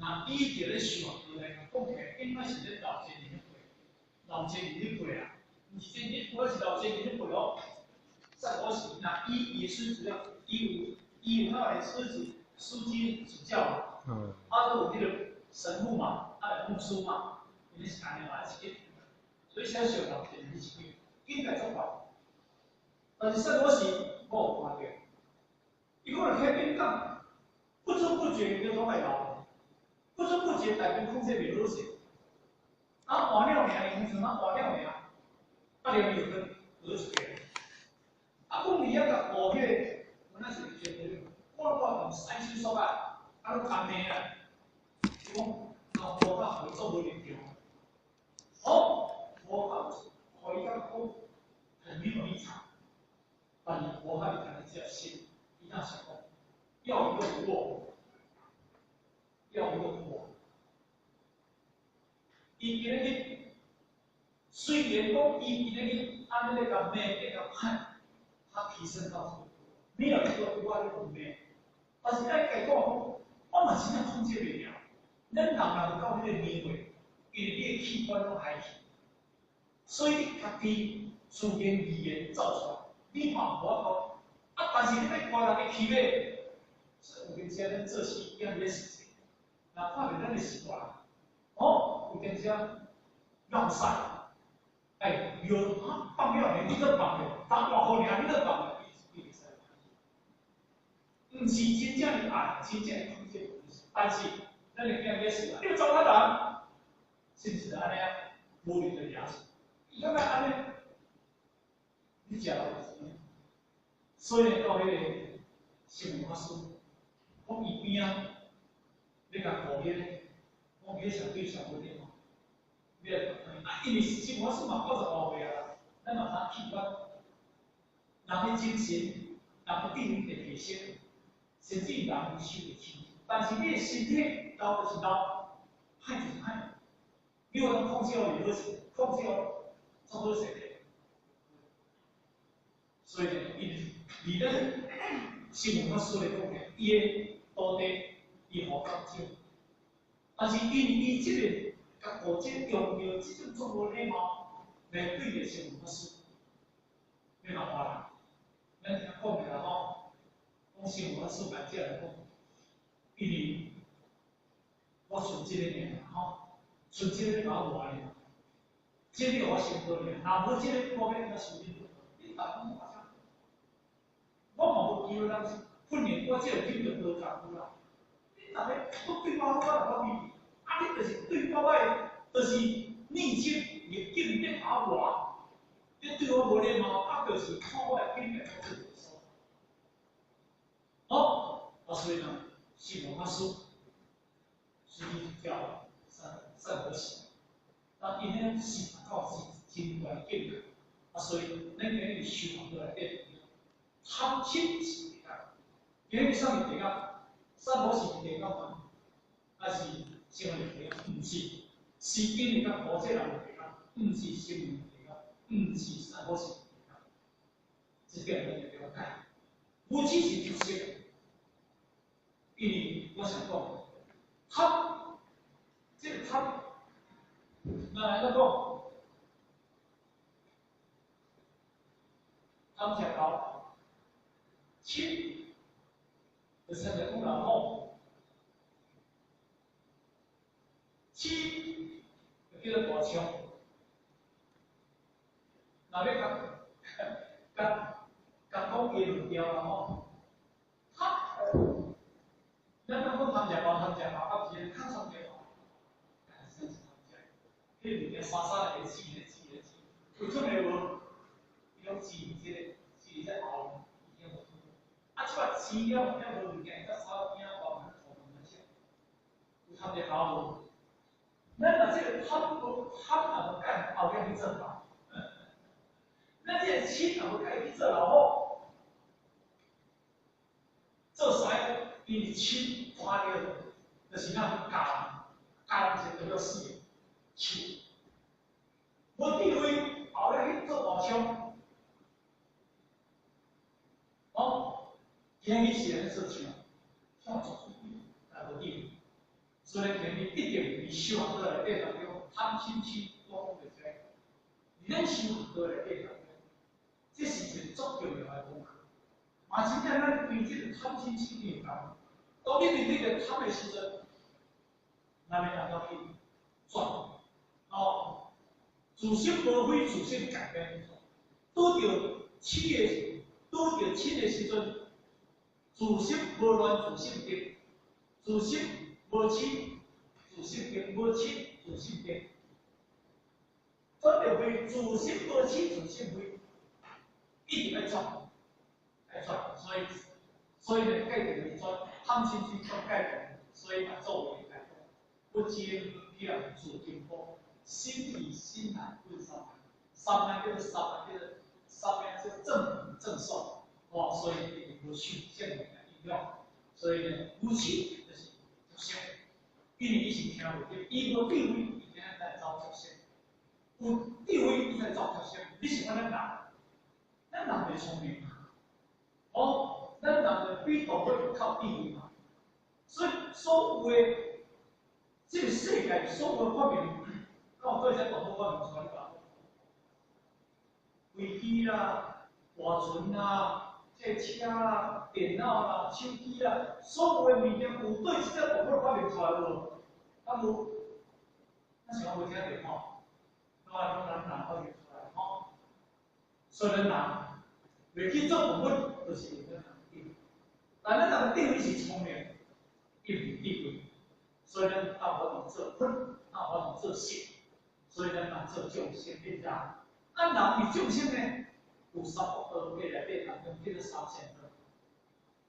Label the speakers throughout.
Speaker 1: 那伊伫咧想来讲起來，應該是咧6000年彼過，六千年彼過啊，毋是千年，我是六千年彼過哦。薩摩是那伊伊孫子啊，伊有那個孫子司機主教嘛，啊，都有彼個神父嘛，啊，來牧師嘛，因是按呢嘛是去，所以寫上六千年是應該足快。但是薩摩是我有看著，伊可能遐變講，不知不覺就總會老，不知不覺大便控制袂好勢，啊換了名，伊通像啊換了名，啊連伊就去學一個。啊，講伊遐共學彼個，我那是覺得，我我用三手所啊，啊攏干命啊，伊講，啊無法予伊做無立場，哦，無法予伊感覺講很沒有立場，但是無法伊家己只心，伊當想講，要一個我，要一個我，伊今日雖然講伊今日按呢咧共罵，咧共歹。他提升到這個，沒有這個我咧罵，但是愛家講，我嘛真正控制袂牢。咱人若有到彼個年歲，因為你的器官攏害去，所以你家己自然而然走出來，你嘛無法度。啊，但是你欲怪人去欺騙，所以有陣時咱做事業咧實際，若看袂咱的習慣，哦，有陣時落屎。哎，藥啊放了爾，你閣放咧，逐外箍爾你閣放咧，伊會使。毋是真正的愛，真正的控制，但是咱的囝仔是，你糟蹋人，是毋是按呢啊？無你的牙齒，伊感覺按呢，你食落錢，所以到彼個新聞法師，講伊邊仔，咧共顧彼個，講彼個相對上無點嘛。啊，因為新聞法師嘛95歲啊，咱嘛知器官，人的精神，人的智能會提升，甚至人受會輕，但是你的身體老就是老，歹就是歹，你有當控制好伊好勢，控制好做好勢的。所以呢，伊佇咱新聞法師來講呢，伊的徒弟伊予較少，但是因為伊這個。甲古這用著這種足無禮貌來對待新聞法師，你若看啦，咱聽講的啦吼，講新聞法師來這來講，因為我剩這個爾吼，剩這個共我活爾，這個我先過爾，若無這個我欲按怎修煉？你逐講好像，我嘛無機會通訓練我這個品格無功夫啦。你逐个都對我好，我就我比比。啊！你就是對我的，就是逆境逆境變阿活，你對我無禮貌，啊，就是看我的品格做袂爽。好，啊，所以呢，新聞法師是叫薩薩摩西，啊，因彼是到是真懸境界，啊，所以咱今日修行落來底，貪嗔是地獄，今日啥物地獄？薩摩是地獄嗎？還是？成為地獄，毋是，是因為共古這人的地獄，毋是聲聞地獄，毋是薩摩是地獄，這點咱就了解。無始是出色，因為我想講，貪，這個貪，咱來怎講？貪食猴，嗔，就是親像講人吼。痴就叫做大銃，若欲共共共講伊論調啦吼，貪，咱講講貪食包貪食包，啊毋是較酸甜吼，但是咱是貪食，彼個物件沙沙來刺咧刺咧刺，有出來無？伊攏刺佇這個，刺佇這喉嚨，已經無出。啊，這擺刺了，了無物件，才沙邊仔包面塗慢慢食，有貪食包無？咱若這個貪無貪也無改，後壁去做狗。咱這個嗔也無改去做老虎，做師，因為嗔看著就是那教，教是代表死的嗔。無智慧，後壁去做大銃。哦，今日是按呢做銃，銃做出去，但無智慧。所所以今日一定伫修学道内底当中，贪嗔痴我讲袂出。伫咱修学道内底当中，这是一个足重要的功课。嘛，真正咱对这个贪嗔痴有当，当你面对著贪的时阵，咱欲按怎去转？哦，自性无非，自性改变。拄著痴的，拄著嗔的时阵，自性无乱，自性定；自性无痴，自性定；无痴，自性定。转著非，自性无痴，自性非，一定爱转，爱转。所以呢，改变为转，贪嗔痴转改变，所以嘛作为来讲，不坚不变自金光，心体心来问三昧，三昧叫做三昧叫做三昧叫正正受，哦，所以一定无受圣人的影响，所以呢，无痴就是着相，因为伊是听袂著，伊无智慧，伊今仔来走着相，有智慧伊才走着相。你是讲咱人，咱人袂聪明嘛？哦，咱人就比动物较智慧嘛。所以所有的这个世界所有的发明，敢有对这动物发明出来吧？飞机啦、大船啦、这车啦、电脑啦、手机啦，所有的物件有对这个动物发明出来无？敢有？咱想无听著吼？我讲咱人发明出来吼，所以咱人袂去做动物，就是因为咱人智慧。但咱人智慧是聪明，伊毋是智慧，所以咱有法度做佛，有法度做圣，所以咱人做众生变人。啊，人与众生呢，有三恶道过内底当中叫做三善道。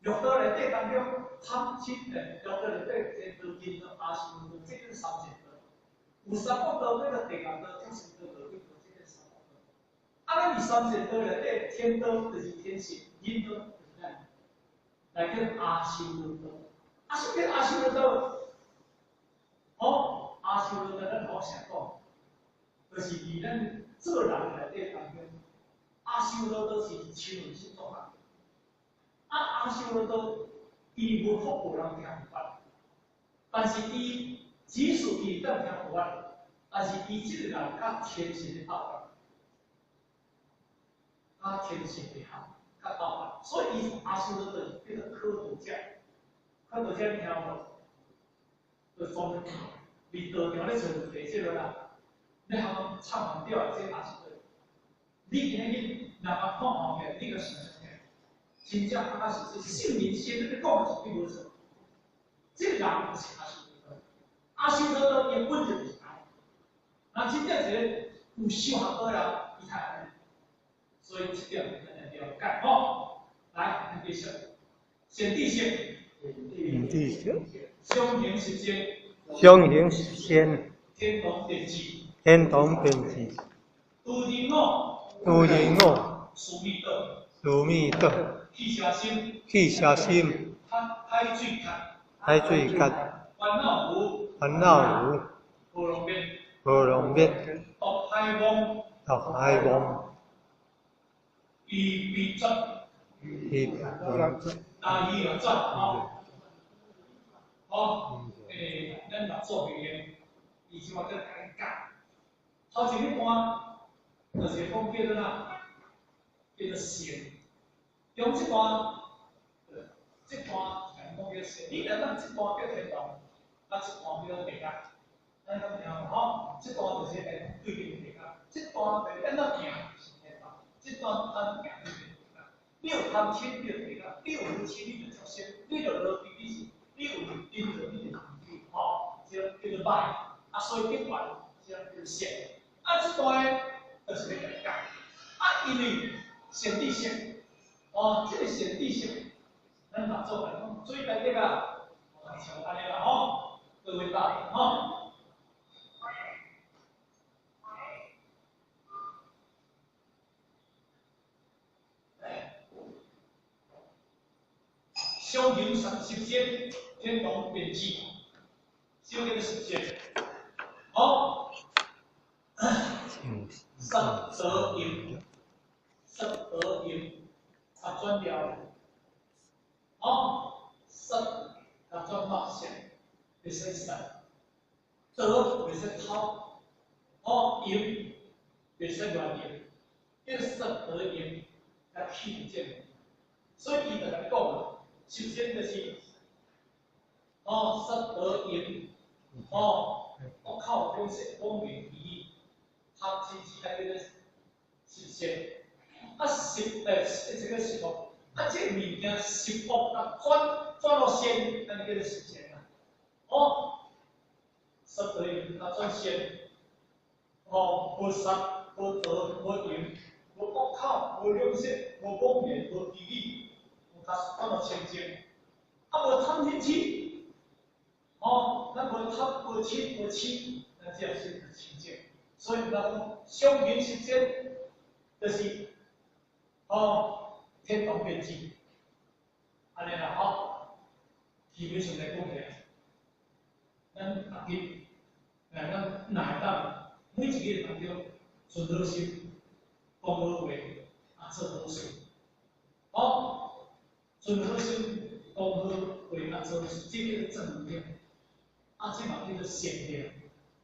Speaker 1: 六道内底当中，贪嗔的六道内底天道、人道、阿修罗道，这叫三善道。有三恶道叫做地狱道、畜生道、饿鬼道，这叫三恶道。啊，咱伫三善道内底，天道就是天性，人道就是咱，来叫阿修罗道。啊，什么叫阿修罗道？哦，阿修罗道，咱好成讲，就是伫咱做人内底当中，阿修罗道是声闻圣众啊。啊，阿修罗道伊无福报人听佛，但是伊即使伊当听佛，但是伊这个人佮天神咧斗法，佮天神咧合，佮斗法，所以伊阿修罗道叫做可度者，可度者你听无？就专门伫道场咧找问题这个啦。你通唱完调这阿修罗，你今日去若捌看后面，你阁想想看，真正确确实实圣人先咧讲的是对无错。这个人就是阿修罗道，阿修罗道伊本质就是安呢。那真正一个有修学的人，伊才按呢。所以这点咱来了解吼。来，咱继续。善知识，
Speaker 2: 善知识，
Speaker 1: 相行十善，
Speaker 2: 相行十善，
Speaker 1: 天堂便智。
Speaker 2: 天堂便智，
Speaker 1: 拄人我，
Speaker 2: 拄人我，
Speaker 1: 须弥道，
Speaker 2: 须弥道，
Speaker 1: 起邪心，
Speaker 2: 起邪心，
Speaker 1: 海水渴，
Speaker 2: 海水渴，
Speaker 1: 烦恼无，
Speaker 2: 烦恼无，
Speaker 1: 波罗蜜，
Speaker 2: 波罗蜜，
Speaker 1: 毒海王，
Speaker 2: 毒海王，
Speaker 1: 伊悲绝，
Speaker 2: 伊悲绝，
Speaker 1: 大意而转，吼，好，咱六祖名言，伊即马阁共咱教。头前一段就是讲叫做啥？叫做善。中这段，这段讲叫善。你若当这段叫天堂，啊，这段叫做地狱。咱敢听无吼？这段就是会对应地狱，这段就是按怎行是天堂，这段按怎行就是地狱。你有贪嗔，你就地狱；你有愚痴，你就畜生；你就落地，你是你有执著，你就地狱。吼，这叫做歹。啊，所以结完，这叫做善。啊，这段就是咧共教。啊，因为善知识，哦，这个善知识，咱六祖来讲，水大德啊，像按呢啦吼，各位大德吼。相行十善，天堂便智，什么叫做十善？好。十德业，十德业，合转了，好，十合转八善，会使杀，盗袂使偷，哦，淫袂使亂用，叫殺盜淫來去這個。所以伊就來講啊，首先就是哦，殺盜淫，哦，惡口兩舌妄言綺語，貪嗔痴來叫做十善。啊，十這個十惡，啊，這個物件十惡啊，轉到善，咱叫做十善啊。哦，殺盜淫啊，轉善，哦，無殺，無盜，無淫，無惡口，無兩舌，無妄言，無綺語，無較轉到清淨。啊，無貪嗔痴，哦，咱無貪無嗔無痴，咱這是清淨。所以咱講上行十善，就是哦，天堂變質，按呢啦吼，基本上來講起來，咱逐日，咱若會當每一日當中存好心，講好話，啊做好事，哦，存好心，講好話，啊做好事，這叫做正能量，啊這嘛叫做善念。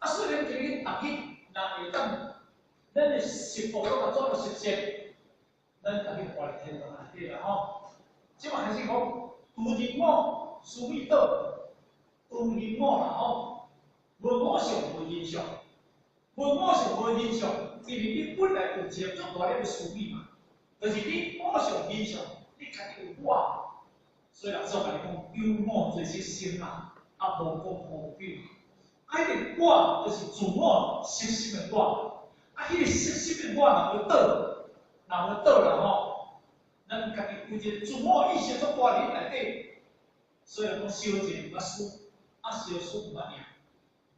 Speaker 1: 啊雖然今日逐日若會當，咱的十惡攏共轉做十善，咱逐日活佇天堂內底啦吼。這嘛開始講，除人我，思惟倒，除人我啦吼，無我相，無人相，無我相，無人相，因為你本來有一個足大粒的思維嘛，就是你我相人相，你家己有我，所以老祖共你講，有我就是心啊，啊無我無有。啊，彼個我就是自我實心的我，啊，彼個實心的我若無倒，若無倒啦吼，咱家己有一個自我意識足大佇內底，所以講相戰毋捌輸，啊相輸毋捌贏。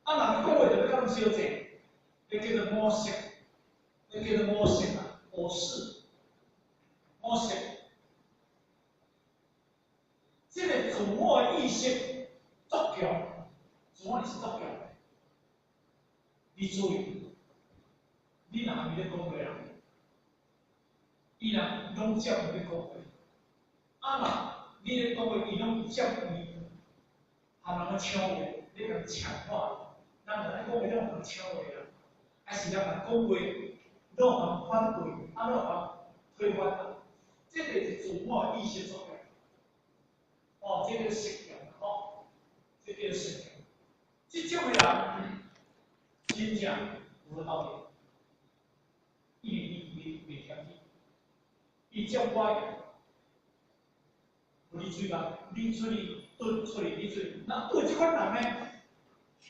Speaker 1: 啊，人講話就欲佮人相戰，彼叫做我識，彼叫做我識啊，我識，我識。這個自我意識足強，自我意識足強。你注意，你若伊咧講話啊，伊若攏接你咧講話，啊若你咧講話，伊攏接伊，含人咧搶話，咧共搶話，人若咧講話，攏共搶話啊，還是人若講話，攏共反對，啊攏共推翻啊，這個是自我意識作用。哦，這個識強吼，這叫識強。這種的人，真正有好道理，因為伊袂嫌你，伊接我，予你喙角，你喙頓喙，你喙，那對這款人呢，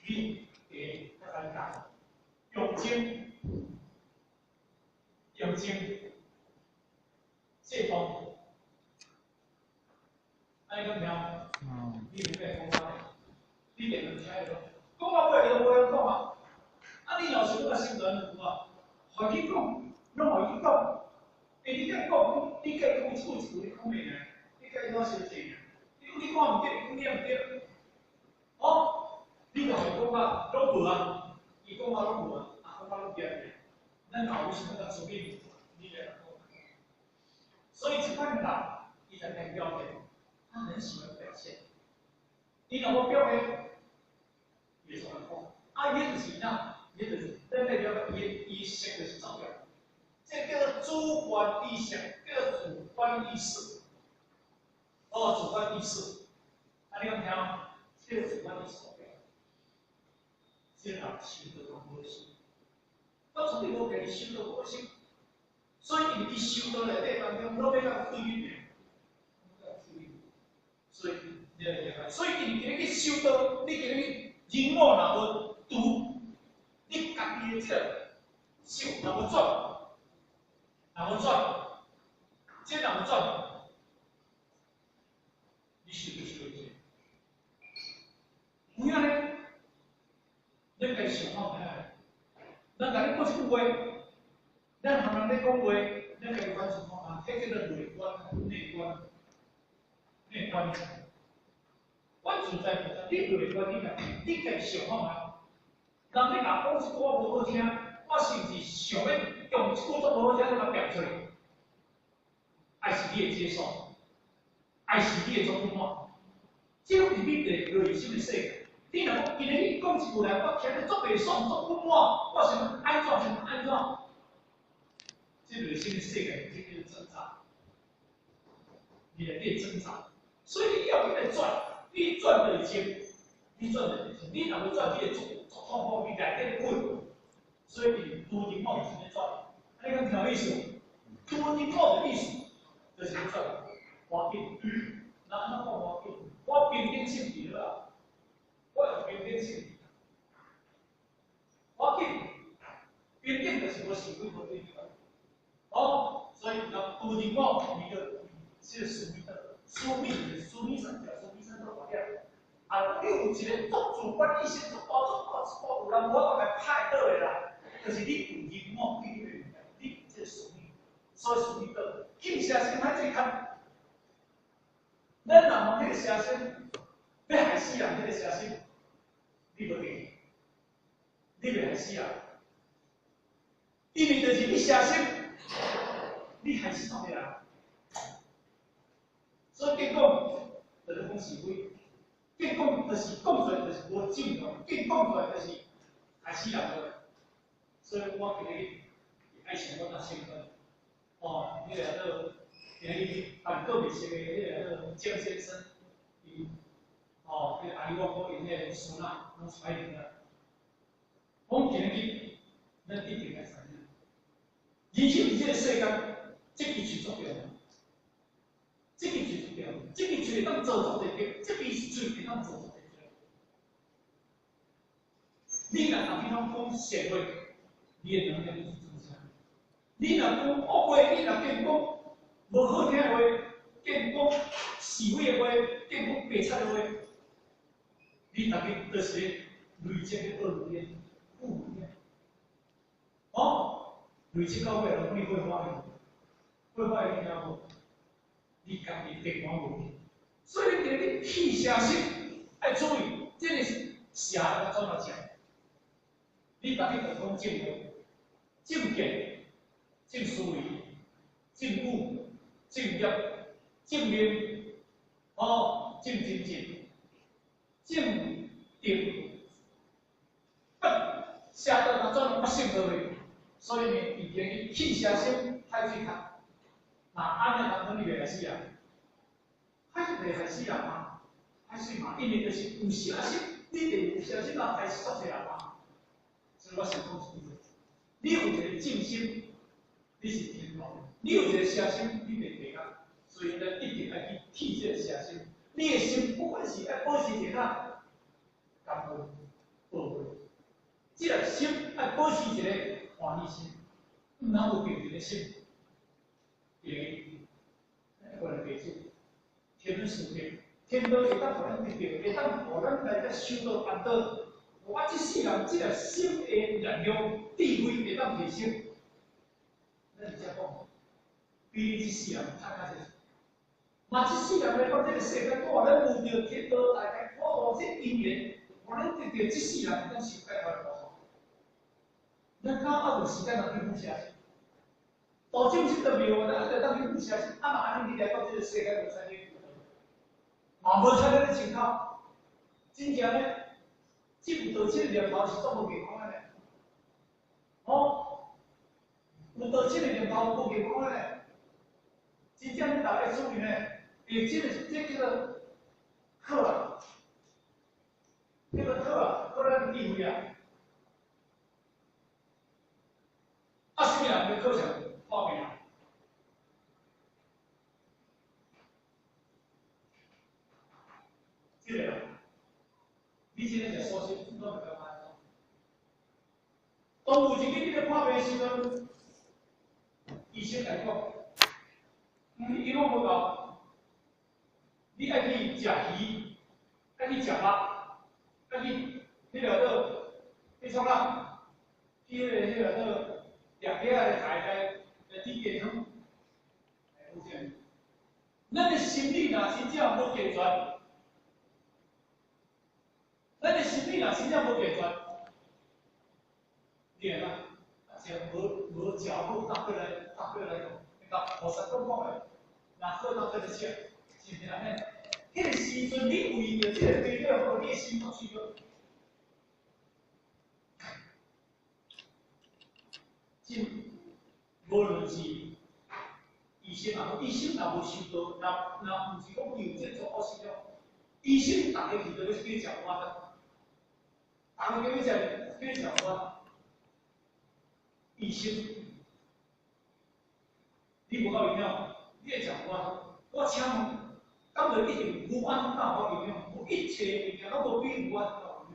Speaker 1: 你會較尷尬，用情，用情，這方，按呢敢聽？你明白講啥？你定能聽會到。講到尾就無閒講啊！啊，你若是欲共心團有啊，予伊講，攏予伊講。欸，你共伊講，你共伊講一句一句，你講袂來，你共伊怎相爭啊？你講你看毋對，伊講你也毋對。哦，你若伊講啊，攏無啊，伊講啊攏無啊，啊講啊攏對對。咱老有啥物甲出面，你來講。所以這款人，伊就愛表現，他很喜歡表現。伊若無表現，伊會怎講？啊，伊就是哪？伊就是咱代表伊意識就是怎樣？這叫做主觀意識，叫做主觀意識。哦，主觀意識。啊，你敢聽？這個主觀意識代表，這人修道攏無心，我絕對無家己修道無心，所以因為伊修道內底當中，攏欲共對立的，對立。所以你來聽，所以因為今日去修道，你今日人我若無除，你家己的這個想若無轉，若無轉，這若無轉，你修就修袂成。有影呢？咱家想看覓啊？人共你講一句話，咱含人咧講話，咱家己反思看覓，彼叫做內觀、內觀、內觀。我自在自在，你內觀你家，你家己想看覓？人咧若講一句話無好聽，我是毋是想欲用一句足無好聽來共辯出來？還是你會接受？還是你會足不滿？這攏是你內內心的世界。你若講今日你講一句厝內，我徛咧足袂爽，足不滿，我想按怎想按怎，這就是啥物世界？這叫做掙扎，你內底掙扎，所以你要緊來轉，你轉就會清，你轉就會清，你若無轉，你會足足痛苦，你內底滾。所以拄人某就是咧轉，你敢聽有意思無？拄人某的意思就是咧轉，無要緊，那按怎講無要緊？我平等性佇倒啊？我用平等性，無要緊，平等就是無是非無對錯。哦，所以若拄人某，伊就這個思維的，思維就是思維三條，思維三條大點。啊，你有一個獨自管意識，足大足大足大，有人無法度來拍倒的啦。就是你有人某對你的物件，你這個思維，所以思維倒，去邪心歹做較。咱若望彼個邪心，欲害死人，彼個邪心，你無得，你袂害死人，因為就是你邪心，你害死啥物人？所以結講，就是講是非，結講就是講出來就是無正當，結講出來就是害死人的。所以我今日愛像我若先生，哦，彼個叫今日辦告別式的彼個叫做江先生，伊，哦，彼個阿姨我講𪜶彼個孫仔攏出來啦。講今日，咱一定愛知影，人生佇這個世間，這支喙足重要，這支喙足重要，這支喙會當做足濟德，這支喙會當做足濟罪。你若逐日攏講善話，你的能量就是增加。你若講惡話，你若變講無好聽的話，變講是非的話，變講白賊的話，你逐日都是咧累積咧惡業、負業。哦，累積到尾，你會發現，會發現你聽無？你家己平安無去。所以你今日去邪心，愛注意，這個邪要怎麼食？你逐日就講正話、正見、正思維、正語、正業、正命，哦，正精進、正定，不邪道若怎發生落去？所以呢，伊今日去邪心，歹水較，那按呢當中你袂害死人，歹水袂害死人嘛？歹水嘛，因為就是有邪心，你就有邪心啊，害死足濟人嘛。所以我想講是你有一個正心，你是天道；你有一個邪心，你就地獄。所以咱一定愛去去這個邪心。你的心不管是愛保持一個感恩、報回，這個心愛保持一個歡喜心，毋通有別個心。第二，我來記住，天師德，天道會當予咱得著，會當予咱來遮修道辦道。我這世人，這個心的力量、智慧會當提升。咱直接講，比你這世人較較濟。嘛，這世人來講，這個世間，我咱有著天道大開普度這因緣，我咱得著這世人會當受解脫的苦。咱敢還有時間來去付邪心？道正心都妙，咱還當去付邪心？啊嘛，按呢你來講，這個世間無產生，嘛無產生咧清口。真正呢，這有道七的念頭是足無健康的咧。哦，有道七的念頭無健康的咧。真正你大家注意呢，欸，這個這叫做考啊，叫做考啊，考咱的智慧啊。啊，啥物人欲考啥？破病啊！這個啊，你這个食素食，你攏會感覺按怎？當有一日你咧破病的時陣，醫生來講，你營養無夠，你愛去食魚，愛去食肉，愛去彼個做，去創啥？去彼個做掠魚仔的海來來煮雞湯，來好啥物？咱的心理若真正無健全，咱的心理若真正無健全，你會怎？啊，食無無食好，搭過來搭過來講，你共菩薩講講的，若好搭過來食，是毋是按呢？彼個時陣，你為著這個地了，予你的心作碎了。真無論是醫生也好，醫生若無修道，若毋是講伊有這種惡習了，醫生逐家去都欲去食藥啊，逐家去食藥。醫生，你無夠營養，你會食藥。我請問，敢就一定牛安敢有夠營養？無一切物件攏無比牛安夠營養，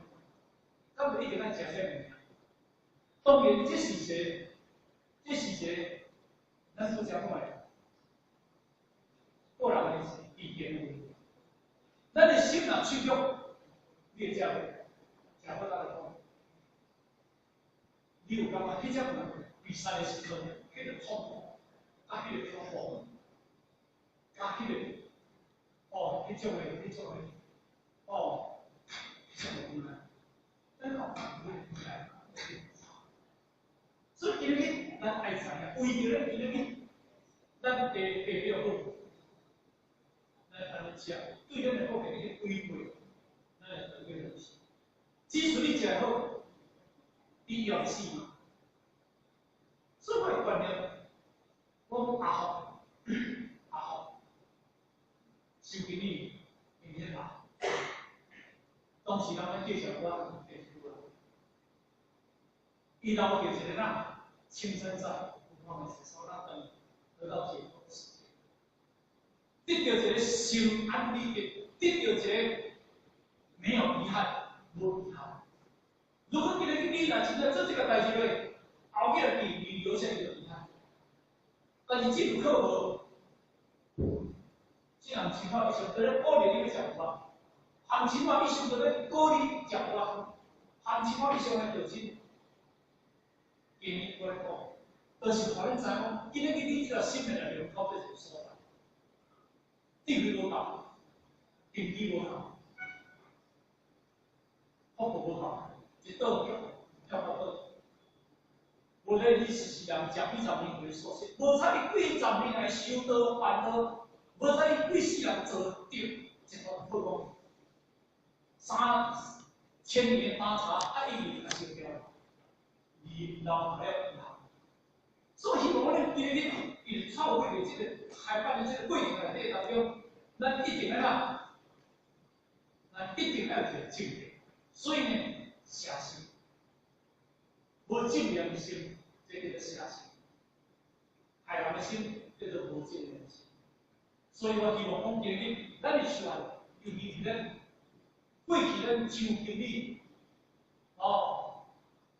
Speaker 1: 敢就一定愛食這物件？當然，這是一個咱所講的個人的意見問題。咱的心若脆弱，你會食袂？食不到來講，你有感覺彼種人比賽的時陣，彼個痛苦，佮彼個痛苦，佮彼個哦，彼種的哦，彼種的無奈，咱講無奈。所以今日咱愛知影，為著咧今日咱地地表好，咱按呢食，對咱的國家去違背，咱會得個死。只需你食好，你要死嘛。所以我的觀念，我講阿福，阿福，收經理，明天啊，當時人咧介紹我，介紹我，伊留著一個哪，青山在，有看未？所咱等得到解脫的時間，得著一個心安理得，得著一個沒有遺憾，無遺憾。如果今日你若真正做這個代誌咧，後壁你留下一個遺憾。但是這有可無？這人情況伊上佇咧鼓勵你欲食藥，含情話伊上佇咧鼓勵食藥，含情話伊上來就真。今日我咧講，就是予恁知講，今日你這個心的力量到底一個所在，智慧無夠，根基無夠，福報無夠，一倒跳跳到倒。無咧，你是人食幾十年為素食，無采你幾十年來修道煩惱，無采你幾世人做得一個好講，3000年打茶，啊，一日就燒掉了，你留下了遺憾。所以希望阮今日伊透過這個開辦的這個過程內底當中，咱一定愛哪，咱一定愛有一個正念。所以呢，邪心，無正念的心，這叫做邪心；害人的心叫做無正念的心。所以我希望講今日咱的出來，尤其是咱過去咱張經理，哦，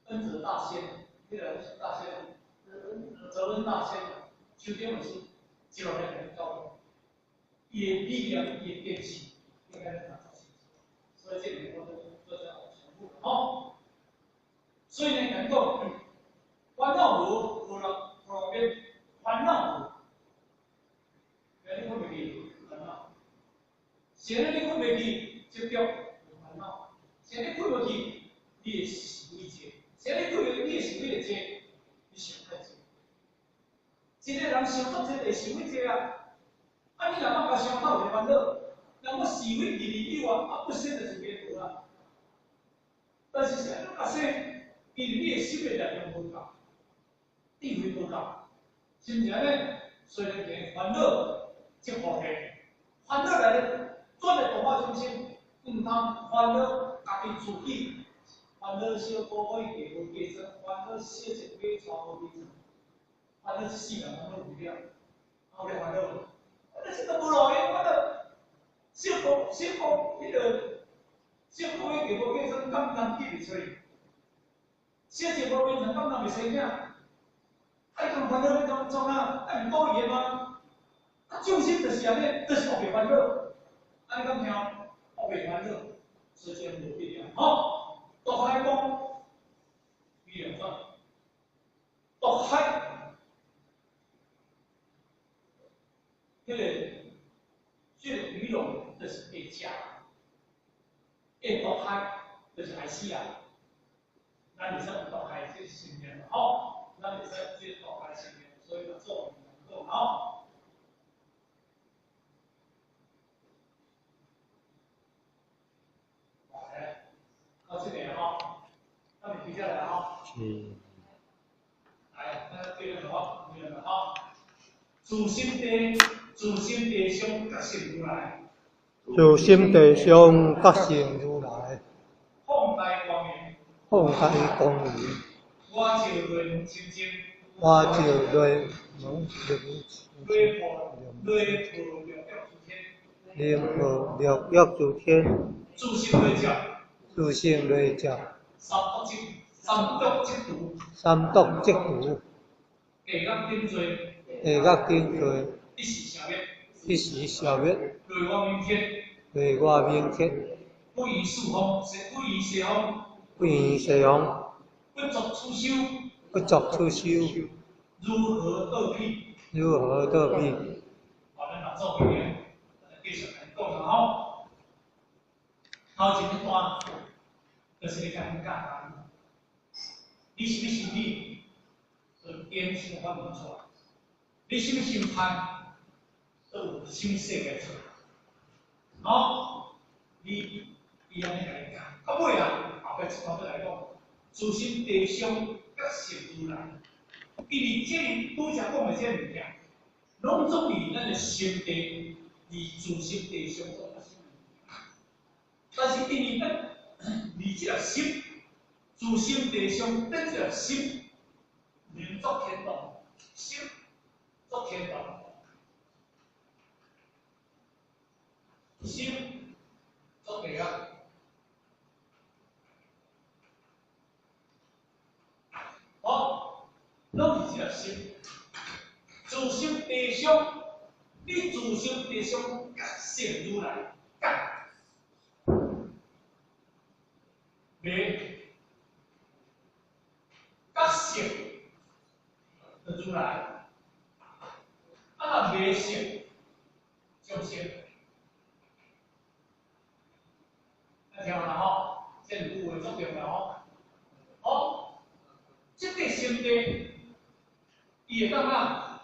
Speaker 1: 恩澤大仙，彼個大仙，澤恩大仙，周點老師一路來共教，伊的理念，伊的堅持，應該咱做清楚。所以這個我都做這重複吼。所以呢，講煩惱無，無人無變煩惱無，你困袂去煩惱，現在你困袂去，執著有煩惱；現在你困袂去，你會思維濟；現在你困袂去，你會思維會濟，你想太濟。一個人想足濟，會想欲濟啊！啊，你若捌共想到有煩惱，人我思維二二有啊，啊不生就是解脫啊。但是啥物較生？因為你的心的力量無夠，智慧無夠，是毋是按呢？所以咱講煩惱即福氣，煩惱來咧，轉來度化眾生，毋通煩惱家己自己，煩惱小可以嫁無嫁妝，煩惱小一買娶無買娶，煩惱一世人攏無了，啊有咧煩惱無？我這都無路用，我都小可小可彼個小可以嫁無嫁妝，敢通記袂出？小一無變成敢通袂生囝？愛講煩惱欲怎創啊？愛毋故意的嗎？啊，眾生就是按呢，就是惡白煩惱。按呢敢聽？惡白煩惱，所以這無必要。吼，毒海講，魚龍轉，毒海，這個魚龍就是會食，會毒害，就是愛死啊。咱會使有毒害這個信念吼，咱會使這毒害信念，所以做唔講吼。來，到這個吼，咱就停下來吼。
Speaker 2: 是。
Speaker 1: 來，咱。对了吼，对了吼。自心地，自心地上觉性如来。
Speaker 2: 自心地上觉性如来。
Speaker 1: 放大光明。
Speaker 2: 放大光明。
Speaker 1: 我照内门清净。
Speaker 2: 我照内门清净。
Speaker 1: 礼破礼破六欲诸天。
Speaker 2: 礼破六欲诸天。
Speaker 1: 自心内照。
Speaker 2: 自心内照。
Speaker 1: 三毒即三毒即除。
Speaker 2: 三毒即除。
Speaker 1: 地狱顶罪。
Speaker 2: 地狱顶罪。
Speaker 1: 一时消灭。
Speaker 2: 一时消灭。
Speaker 1: 内我明天。
Speaker 2: 内我明天。
Speaker 1: 不以四方，不以西方。
Speaker 2: 不以西方。
Speaker 1: 不作出修。
Speaker 2: 不作出修。
Speaker 1: 如何倒彼？
Speaker 2: 如何倒彼？
Speaker 1: 好，咱来做回应，咱继续来讲啦吼。头前一段，就是咧共阮教你啥物心理，就演什么反应出来；你啥物心态，就有啥物世界出来。好，你伊按呢共你教，到尾啊，后壁一段阁来讲，自心地上觉性如来。因为这个拄才讲的这个物件，拢总伫咱的心地，伫自心地上所发生的物件。但是因为咱离这个心，自心地上得这个心，能作天道，心作天道，心作地狱。好，拢是这个心，自心地上，你自心地上觉性如来，觉，袂觉性就如来，啊若袂性，众生，啊听啦吼，这句话足重要吼，好，这个心地，伊会当啊，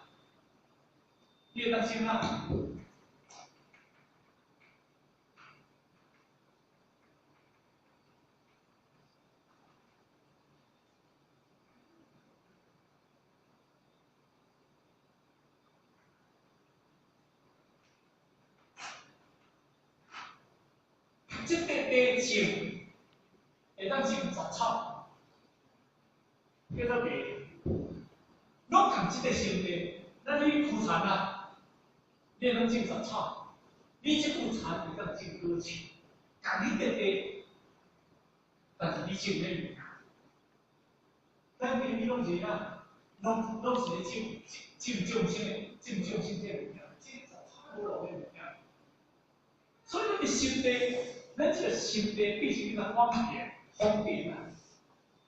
Speaker 1: 伊会当生啊。这个地种会当种杂草，叫做麦。拢共这个心地，咱去苦田啊，你会当种杂草，你这久田会当种果树，共彼个地，但是你种啥物件？咱今日拢是啥？拢是咧种种众生的，种众生这个物件，种杂草无路的物件。所以咱的心地，咱这个心地变成一个方便，方便啊！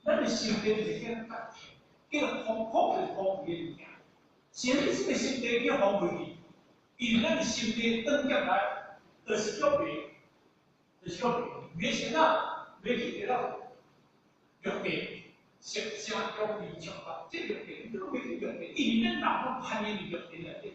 Speaker 1: 咱的心地就是叫觉性，叫方方就是方便的物件。是你这个心地叫方便去，因为咱的心地转结来，就是叫迷，就是叫迷，迷啥啊？迷去到欲界，色声香味触法，这欲界，你拢迷去欲界，因为咱人拢攀缘伫欲界内底。